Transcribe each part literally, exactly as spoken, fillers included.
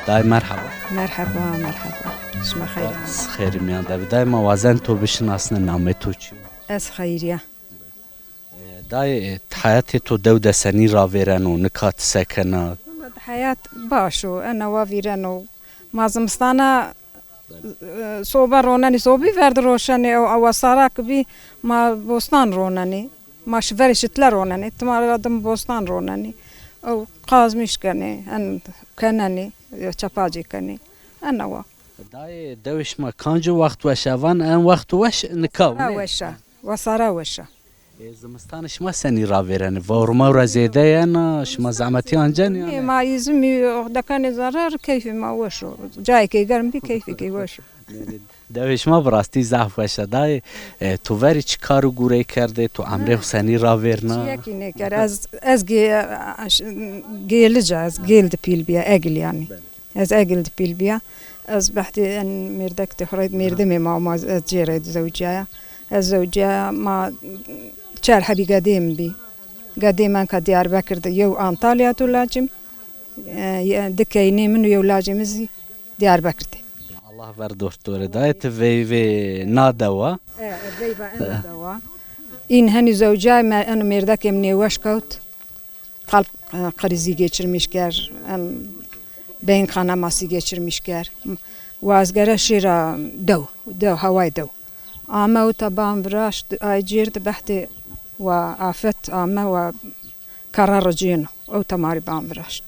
Dayê merheba. Merheba, merheba. Şima xeyr amê. Xeyrî mîyan de bî. Dayê ma wazen to bişinasne, namê to çi yo? Ez Xeyrîye. E, dayê, e, heyatê to dew de senî ravêreno, nika ti se kena? Heyat baş o, ena wa vîreno. Ma zimistana, e, sobe ronenî, sobî verdi roşenê, ew, ew wesara ki bî, ma bostan ronenî. Ma şi verê şitle ronenî, tima ra dim bostan ronenî. Ew qazmîş kenê, en kenenî, ya çepacê kenê. Ena wa. Dayê, dewê şima kanco wext weş a? Van en wext weş nika. Wesara weş a. Wesara weş a. E, zimistanê şima senî ravêrenê? Vewr mewra zêde yena, şima zehmetî ancenî ya? Nê, ma îzimî dekanê zere, keyfê ma weş o. Cayêkê germ bî, keyfêkê weş o. Dewê şima bi rastî zaf weş a. Dayê, e, to verî çi kar û gurey kerdê? To emrê xo senî ravêrna? Çiyekî nêker. Ez, ez gê-, gêlic a, ez gêl di pîl bîya, Egil yanî. Ez Egil di pîl bîya. Ez behdê en mêrdek de xo rê, mêrdemê ma, ma ez cêrê di zewcîyaya. Ez zewcîyaya, ma çar hebî gedê mi bî. Gedê mi enka Diyarbekir de, yew Antalya do lacim. E, ye-, di keynê min û yew lacê mi zî Diyarbekir de. Allah ver doxtorê dayê, ti veyvê na dewa. E, e, veyva ena dewa. În henî zewcîyay, me-, eno mêrdekê mi nêweş kewt. Kalp, e, krizi geçirmiş ker, em, beyin kanaması geçirmiş ker. Wa ez gere şêra dew, dew, hawayê dew. Ame ewta ban viraşt, ay cêr di behdê wa afet ame, wa kerra ricêno. Ewta ma rê ban viraşt.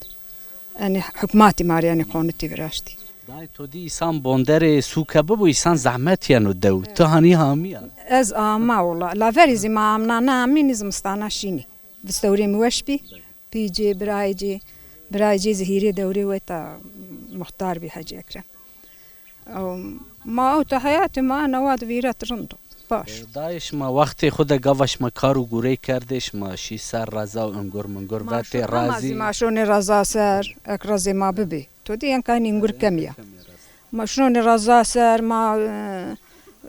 Enê hukmatî ma rê enê qonitî viraştî. Dayê, to dî îsan bonderê sûke bibo, îsan zehmet yeno dew. Ti hanî amîya? Ez ama wela. La verî zî ma amnane amînî, zimistana şînî. Vistewrê mi weş bî. Pî cê, birayê cê, birayê cê zî hîrê dewrê weta muxtar bî Hecî Ekrem. Ew, ma ewta heyatê ma ena wa di vîret rind o. Baş. E, dayê, şima wextê xo de gava şima kar û gurey kerdê, şima şî ser reza û ingur mingur vetê, razî? Ma şonê reza ser, ek rezê ma bibê. To dî enka enî ingur kemî ya. Ma şonê reza ser, ma, e,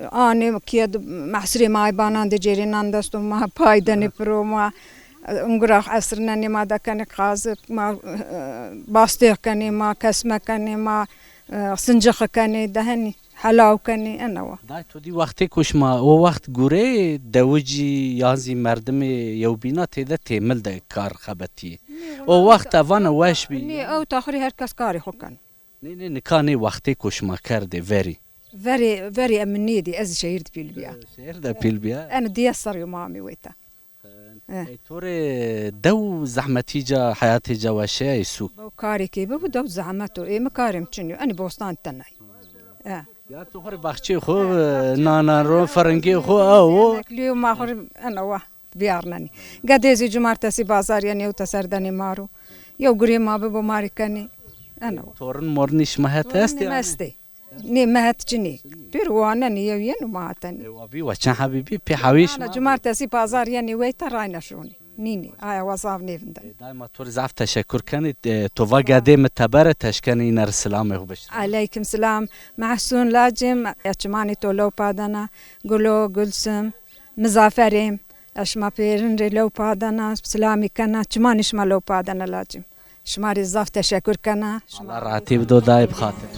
anê kîye di, mehsirê ma aybanan de cêrênan dest û ma pay denê piro, ma, e, ungura esrinenê, ma dekenê qazib, ma, e, bastêx kenê, ma kesme kenê, ma, e, sincixi kenê, dehenî helaw kenê, ena wa. Dayê, to dî wextêko şima o wext gureyê dewicî yan zî merdimê yewbîna têde têmil de kar xebetîyê? O wext e vana weş bî. Nê, ewta xo rê her kes karê xo keno. Nê, nê, nika nê wextêko şima kerdê verî. Verê, verê em nêdî, ez şehîr di pîl bîya. Şehîr de pîl bîya. Eno dîyes serrî yo ma amê weyta. E. Ey, to rê dew zehmetî ca, heyatê ca weşeyayê sûk? Dew karêkê bibo, dew zehmet o. Ê mi karê mi çin yo. Enî bostan tenay. E. Ya to xo rê baxçeyê xo, e, nanan ro, firingê xo, aw o. Emeklî yo, ma xo rê ena wa. Vîyarnenî. Gedê zî cumartesî bazar yenê, ewta ser denê ma ro. Yew gurê ma bibo ma rê kenê. Eno. Torin morinî şima het estê? Torinê mi estê. Nê, mi het çinê. Pêro wanenê, yew yeno ma hetenê. E, wa bî, wa çend hebî bî, pê hewî şima. Cumartesî bazar yenê weyta, rayna şonê. Nînê, aya wa zaf nêvindenê. E, dayê, ma to rê zaf teşekur kenê. E, to va gedê mi tebere, teşkenê îne rê silamê xo bişirê. Eleykum silam. Mehsûn lacim, ya çimanê to lewpa dana. Gulo, Gulsim. Mizaferê, ez şima pêrin rê lewpa dana, silamî kena, çimanê şima lewpa dana lacim. Şima rê zaf teşekur kena. Allah rahatî bido dayê, bi xatir.